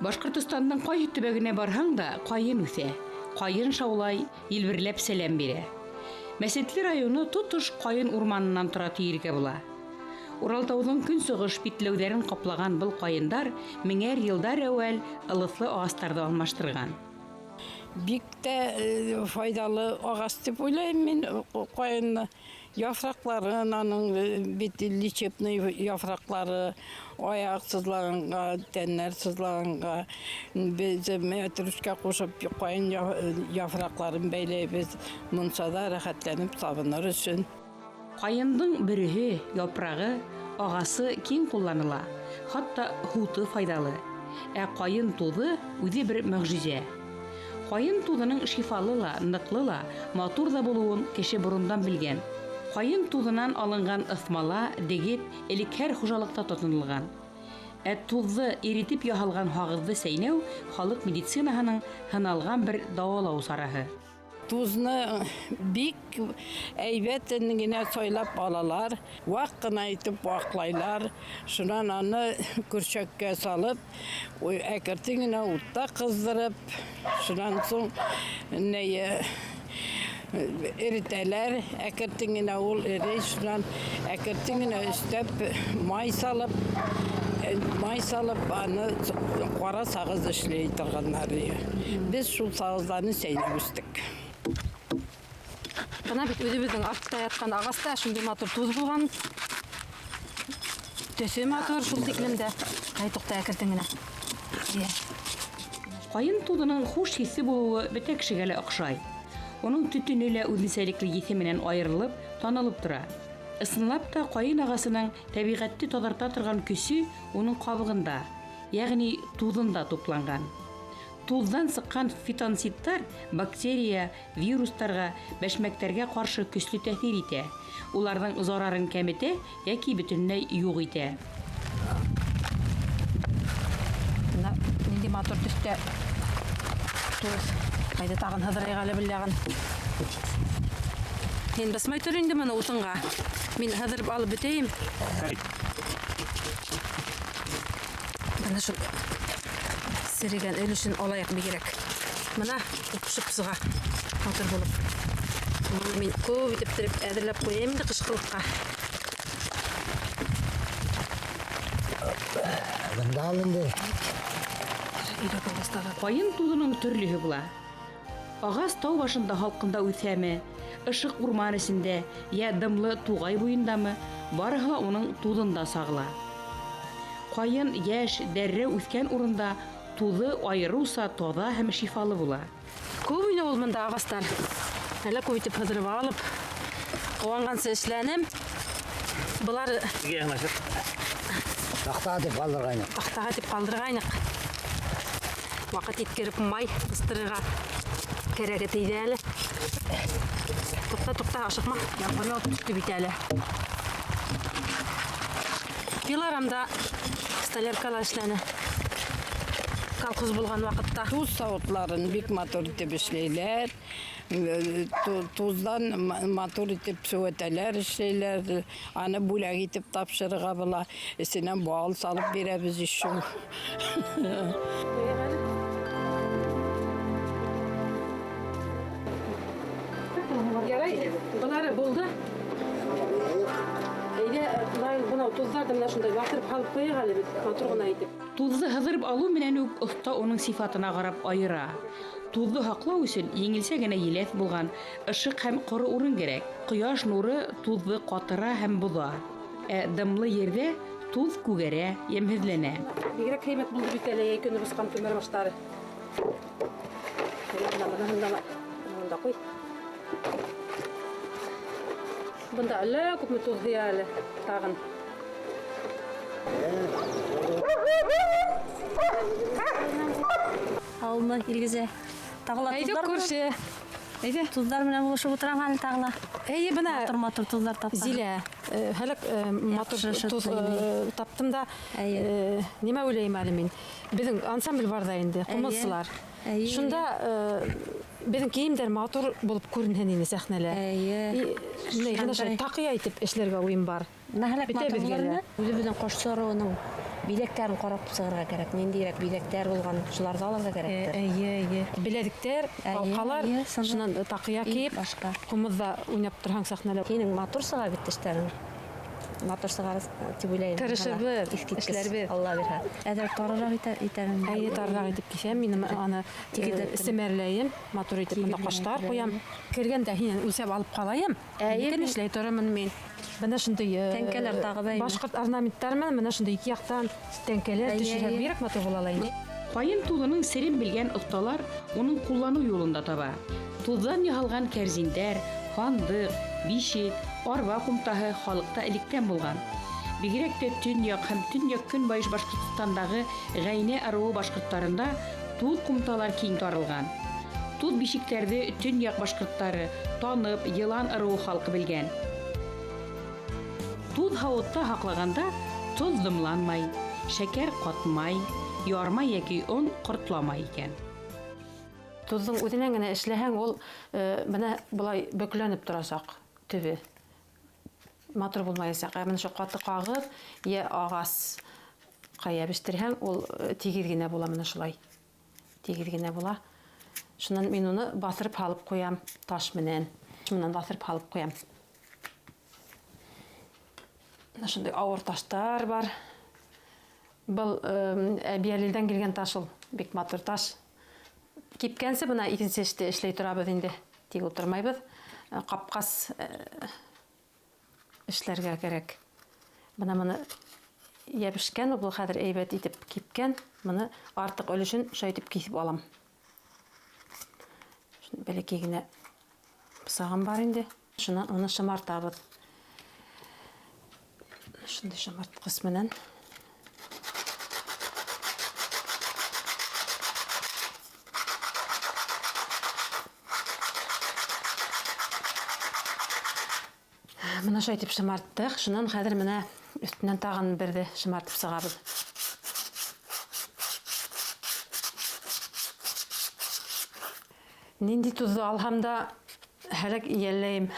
Башҡортостандың ҡайһы төбәгенә барһаң да, ҡайын үҫә, ҡайын шаулай, елберләп сәләм бирә. Мәсетле районы тотош ҡайын урманынан тора тиергә була. Уралтауҙың көнсығыш битләүҙәрен ҡаплаған был ҡайындар меңәр йылдар әүәл ылыҫлы ағастарҙы алмаштырған. Бик тә файҙалы ағас тип уйлайым мин ҡайынны. Яфраҡларын аның бит лечебный яфраҡлары аяҡ сыҙлағанға, тәннәр сыҙлағанға беҙ мәтрүшкә ҡушып ҡайын яфраҡларын бәйләйбеҙ мунсала рәхәтләнеп сабыныр өсөн. Ҡайындың бөрөһө, япрағы, ағасы киң ҡулланыла, хатта һуты файҙалы. Ә ҡайын туҙы үҙе бер мөғжизә. Ҡайын туҙының шифалы ла, ныҡлы ла, матур ҙа булыуын кеше борондан белгән. Ҡайын туҙынан алынған ыҫмала, дегет элек һәр хужалыҡта тотонолған. Ә туҙҙы иретеп яһалған һағыҙҙы сәйнәү халыҡ медицинаһының һыналған бер дауалау сараһы. Туҙны бик әйбәтен генә сайлап алалар, ваҡ ҡына итеп ваҡлайлар. Шунан аны көршәккә салып, әкертен генә утта ҡыҙҙырып, шунан һуң эретәләр, әкертен генә ул эрей, шунан әкертен генә өҫтәп май салып, аны ҡара сағыҙ эшләй торғандар. Беҙ шул сағыҙҙарны сәйнәп үстек. Бына бит үҙебеҙҙең артта ятҡан ағаста шундай матур туҙ булған. Төҫө матур шул тиклем дә. Ай, туҡта әкертен генә. Ҡайын туҙының хуш еҫе булыуы бөтә кешегә лә оҡшай. Уның төтөнө лә үҙенсәлекле еҫе менән айырылып, танылып тора. Ысынлап та ҡайын ағасының тәбиғәтте таҙарта торған көсө уның ҡабығында, йәғни туҙында тупланған. Туҙҙан сыҡҡан фитонцидтар бактерия, вирустарға, бәшмәктәргә ҡаршы көслө тәьҫир итә. Уларҙың зарарын кәметә йәки бөтөнләй юҡ итә. Бына ниндәй матур төҫтә туҙ. Ҡайҙа тағын һыҙырайыҡ әле был яғын. Һин бысмай тор инде быны утынға. Мин һыҙырып алып бөтәйем. Бына шул серегән өлөшөн алайыҡ бигерәк. Бына ҡушып сыға матур булып. Быны мин күп итеп тереп әҙерләп ҡуяйым инде ҡышҡылыҡҡа. Бында алынды. Ҡайын туҙының төрлөһө була. Ағас тау башында һалҡында үҫәме, ышыҡ урман эсендә йә дымлы туғай буйындамы, барыһы ла уның туҙында сағыла. Ҡайын йәш, дәррәү үҫкән урында туҙы айырыуса таҙа һәм шифалы була. Күп ине ул бында ағастар. Әллә күп итеп һыҙырып алып, ҡыуанғансы эшләнем. Былар таҡтаға тип ҡалдырғайныҡ. Таҡтаға тип ҡалдырғайныҡ. Ваҡыт еткереп май ҡыстырырға кәрәге тейҙе әле. Туҡта, туҡта, ашыҡма. Ямғыр яуып төштө бит әле. Пилорамда столяркала эшләне. Колхоз булған ваҡытта. Туҙ сауытларын бик матур итеп эшләйләр. Туҙҙан матур итеп сүәтәләр эшләйләр. Аны бүләк итеп тапшырырға була. Эсенән бал салып бирәбеҙ еще. Ярай, былары булды. Әйҙә, бынау туҙҙарҙы мына шундай баҫтырып һалып ҡуйыҡ әле беҙ, матур ғына итеп. Туҙҙы һыҙырып алыу менән үк оҫта уның сифатына ҡарап айыра. Туҙҙы һаҡлау өсөн еңелсә генә еләҫ булған ышыҡ һәм ҡоро урын кәрәк. Ҡояш нуры туҙҙы ҡатыра һәм боҙа. Ә дымлы ерҙә туҙ күгәрә, йәмһеҙләнә. Бигерәк һәйбәт булды бит әле йәй көнө босҡан түмәр баштары. Бында бында ҡуй. Бында әллә күпме туҙ һыя әле тағын. Һаумы, Илгизә. Тағы ла Әйҙә, туҙҙар күрше. Әйҙә. Туҙҙар менән булышып утырам әле тағы ла. Әйе, бына Матур-матур туҙҙар тапҡан. Зилә, һәләк, матур Яҡшы туҙ, шыртлы таптым да, Әйе. нимә уйлайым әле мин? Беҙҙең ансамбль бар ҙа инде, Әйе. ҡумыҙсылар. Әйе. Шунда, беҙҙең кейемдәр матур булып күренһен ине сәхнәлә. Әйе. Шундай, шундай таҡыя итеп эшләргә уйым бар. Бына һәләк Бөтәбеҙгә матур лә. булыр ине. Үҙебеҙҙең ҡош сороғоноң Биҙәктәрен ҡарап сығырға кәрәк. Ниндәйерәк биҙәктәр булған, шуларҙы алырға кәрәктер. Эйе, эйе. Беләҙектәр, алҡалар, шунан таҡыя кейеп, башҡа. Ҡумыҙҙа уйнап торһаң сәхнәлә. Һинең матур сыға бит тештәрең. Матур сығар тип уйлайым. Тырышырбыҙ, эшләрбеҙ. Алла бирһә. Әҙерәк тарыраҡ итәм. Әйе, тарыраҡ итеп киҫәм. Мин аны семәрләйем, матур итеп бында ҡаштар ҡуям. Кергәндә һинән үлсәп алып ҡалайым. Икән эшләй торамын мин. Бына шундай тәңкәләр тағы бәйме. Башҡорт орнаменттары менән бына шундай ике яҡтан тәңкәләр төшөрһәк, бигерәк матур була ла инде. Ҡайын туҙының серен белгән оҫталар уның ҡулланыу юлын да таба. Туҙҙан яһалған кәрзиндәр, һандыҡ, бишек, арба ҡумтаһы халыҡта электән булған. Бигерәк тә төньяҡ һәм төньяҡ-көнбайыш Башҡортостандағы Ғәйнә ырыуы башҡорттарында туҙ ҡумталар киң таралған. Туҙ бишектәрҙе төньяҡ башҡорттары, Танып, Йылан ырыуы халҡы белгән. Туҙ һауытта һаҡлағанда тоҙ дымланмай, шәкәр ҡатмай, ярма йәки он ҡортламай икән. Туҙҙың үҙенән генә эшләһәң, ул бына былай бөкләнеп торасаҡ төбө. Матур булмаясаҡ. Ә бына ошо ҡаты ҡағыҙ йә ағасҡа йәбештерһәң, ул тигеҙ генә була, бына шулай. Тигеҙ генә була. Шунан мин уны баҫырып һалып ҡуям таш менән. Шунан баҫырып һалып ҡуям. Бына шундай ауыр таштар бар. Был Әбйәлилдән килгән таш ул, бик матур таш. Кипкәнсе бына икенсе эште эшләй торабыҙ инде. Тик ултырмайбыҙ. Ҡапҡас эшләргә кәрәк. Бына быны йәбешкән, был хәҙер әйбәт итеп кипкән. Быны артыҡ өлөшөн шулай итеп киҫеп алам. Шуны бәләкәй генә бысағым бар инде. Шунан уны шымартабыҙ. Шундай шымартҡыс менән. Бына шулай итеп шымарттыҡ. Шунан хәҙер менә өҫтөнән тағын берҙе шымартып сығабыҙ. Ниндәй туҙҙы алһам да һәләк йәлләйем.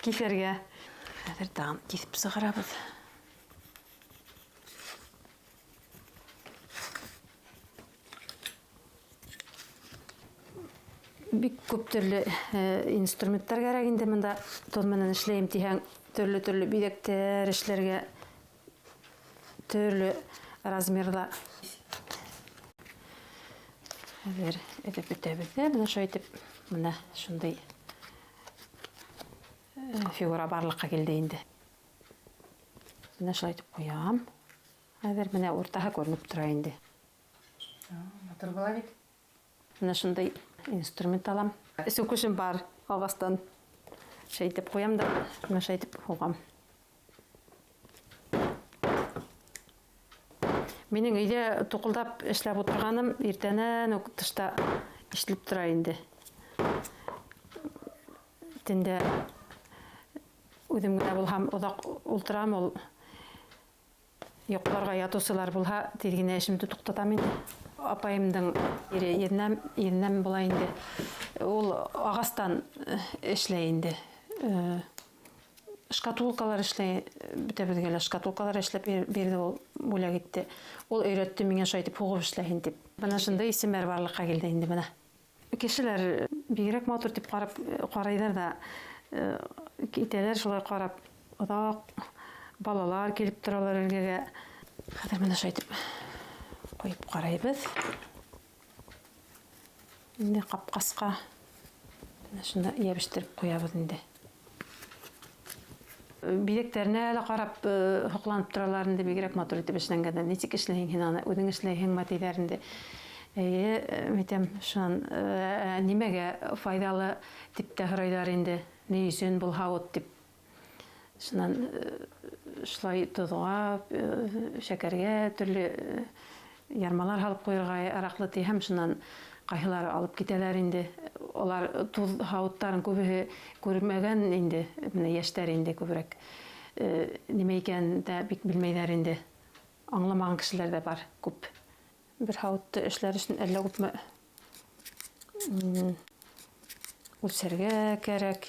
Киҫергә. Хәҙер тағын киҫеп сығарабыҙ. Бик күп төрлө инструменттар кәрәк инде бында. Тоҙ менән эшләйем тиһәң, төрлө-төрлө биҙәктәр эшләргә, төрлө размерҙа. Хәҙер эҙеп бөтәбеҙ ҙә, бына шулай итеп, бына шундай фигура барлыҡҡа килде инде. Бына шулай итеп ҡуям. Хәҙер менә уртаһы күренеп тора инде. Матур була бит. Бына шундай инструмент алам. Сүкешем бар ағастан. Шулай итеп ҡуям да, бына шулай итеп һуғам. Минең өйҙә туҡылдап эшләп ултырғаным иртәнән үк тышта ишетелеп тора инде. Төндә үҙем генә булһам, оҙаҡ ултырам, ул йоҡларға ятыусылар булһа, тиҙ генә эшемде туҡтатам инде. Апайымдың ире еҙнәм була инде. Ул ағастан эшләй инде. Шкатулкалар эшләй, бөтәбеҙгә лә шкатулкалар эшләп бирҙе ул, бүләк итте. Ул өйрәтте миңә шулай итеп һуғып эшләһен тип. Бына шундай исемдәр барлыҡҡа килде инде бына. Кешеләр бигерәк матур тип ҡарап ҡарайҙар ҙа, китәләр шулай ҡарап. Оҙаҡ балалар килеп торалар эргәгә. Хәҙер бына шулай итеп ҡуйып ҡарайбыҙ. Инде ҡапҡасҡа бына шунда йәбештереп ҡуябыҙ инде. Биҙәктәренә лә ҡарап һоҡланып торалар инде, бигерәк матур итеп эшләнгәндә. Нисек эшләйһең һин аны, үҙең эшләйһеңме тиҙәр инде. Эйе, әйтәм, шунан нимәгә файҙалы тип тә һорайҙар инде, ни өсөн был һауыт тип. Шунан шулай тоҙға, шәкәргә, төрлө ярмалар һалып ҡуйырға яраҡлы тиһәм, шунан ҡайһылары алып китәләр инде. Улар туҙ һауыттарын күбеһе күрмәгән инде, менә йәштәр инде күберәк. Нимә икәнен дә бик белмәйҙәр инде. Аңламаған кешеләр ҙә бар күп. Бер һауытты эшләр өсөн әллә күпме үлсәргә кәрәк.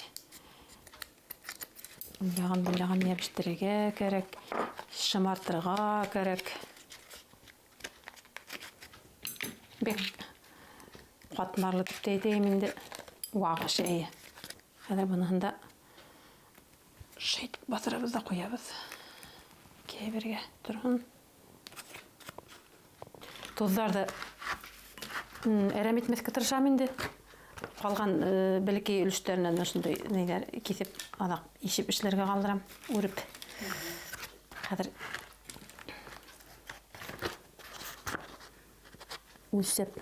Яғын йәбештерергә кәрәк. Шымартырға кәрәк. Бик ҡатмарлы тип тә әйтәйем инде. Ваҡ эше, әйе. Хәҙер быныһын да шәйтеп баҫырабыҙ да ҡуябыҙ. Кәбергә торһон. Тоҙҙарҙы әрәм итмәҫкә тырышам инде. Ҡалған бәләкәй өлөштәренән ошондай нәйләр киҫеп, аҙаҡ ишеп эшләргә ҡалдырам, үреп. Хәҙер үлсәп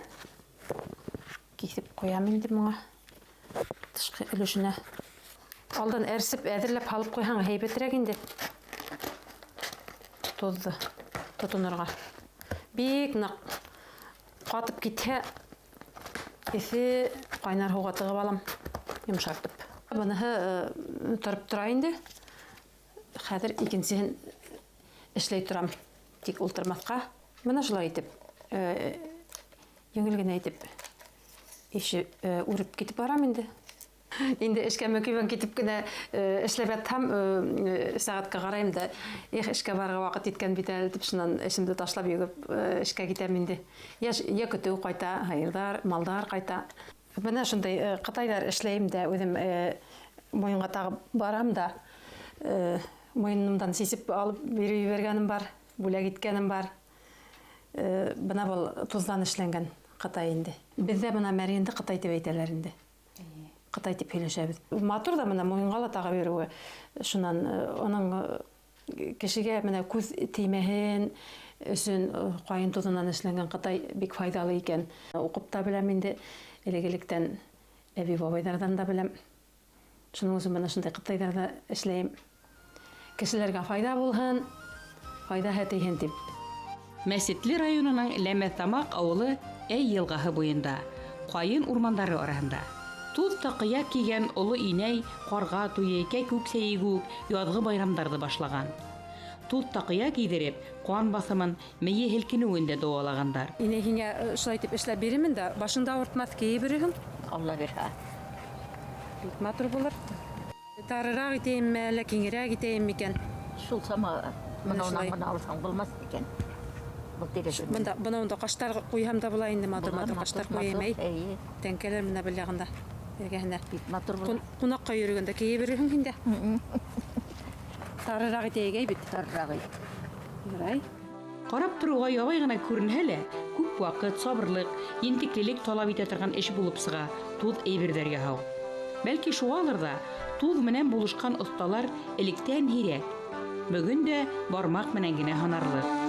киҫеп ҡуям инде моңа, тышҡы өлөшөнә. Алдан әрсеп, әҙерләп һалып ҡуйһаң һәйбәтерәк инде. Тоҙҙо тотонорға. Бик ныҡ ҡатып китһә, эҫе ҡайнар һыуға тығып алам, йомшартып. Быныһы тороп тора инде. Хәҙер икенсеһен эшләй торам. Тик ултырмаҫҡа. Бына шулай итеп, еңел генә итеп ише үреп китеп барам инде. Инде эшкә мөкибән китеп кенә эшләп ятһам, сәғәткә ҡарайым да, эх, эшкә барырға ваҡыт еткән бит әле тип, шунан эшемде ташлап йүгереп эшкә китәм инде. Я көтөү ҡайта, һыйырҙар, малдар ҡайта. Бына шундай ҡытайҙар эшләйем дә, үҙем муйынға тағып барам да, муйынымдан сисеп алып биреп ебәргәнем бар, бүләк иткәнем бар. Бына был туҙҙан эшләнгән ҡытай инде. Беҙҙә бына мәрйенде ҡытай тип әйтәләр инде. Ҡытай тип һөйләшәбеҙ. Матур ҙа бына муйынға ла тағып йөрөүе. Шунан уның кешегә менә күҙ теймәһен өсөн ҡайын туҙынан эшләнгән ҡытай бик файҙалы икән. Уҡып та беләм инде, элек-электән әбей-бабайҙарҙан да беләм. Шуның өсөн бына шундай ҡытайҙарҙа эшләйем. Кешеләргә файҙа булһын, файҙаһы тейһен тип. Мәсетле районының Ләмәҫтамаҡ ауылы Әй йылғаһы буйында, ҡайын урмандары араһында. Туҙ таҡыя кейгән оло инәй ҡарға туйы, кәкүк сәйе кеүек яҙғы байрамдарҙы башлаған. Туҙ таҡыя кейҙереп, ҡан баҫымын, мейе һелкенеүен дә дауалағандар. Инәй, һиңә шулай итеп эшләп бирермен дә, башыңды ауыртмаҫ, кейеп йөрөрһөң. Алла бирһә. Бик матур булыр. Тарыраҡ итәйемме, әллә киңерәк итәйем микән? Шул сама Менә бына шулай. унан ғына алһаң булмаҫ икән. Был тирәсен. Бында, бына унда ҡаштар ҡуйһам да була инде, матур, Була, матур матур, ҡаштар матур, ҡуйым, әй. Эйе. Тәңкәләр менә был яғында, эргәһендә. Бик матур була. Ҡунаҡҡа йөрөгәндә кейеп йөрөрһөң һин дә. Тарыраҡ итәйек, әй бит. Тарыраҡ ит. Ярай. Ҡарап тороуға ябай ғына күренһә лә, күп ваҡыт, сабырлыҡ, ентеклелек талап итә торған эш булып сыға туҙ әйберҙәр яһау. Бәлки шуғалыр ҙа, туҙ менән булышҡан оҫталар электән һирәк. Бөгөн дә бармаҡ менән генә һанарлыҡ.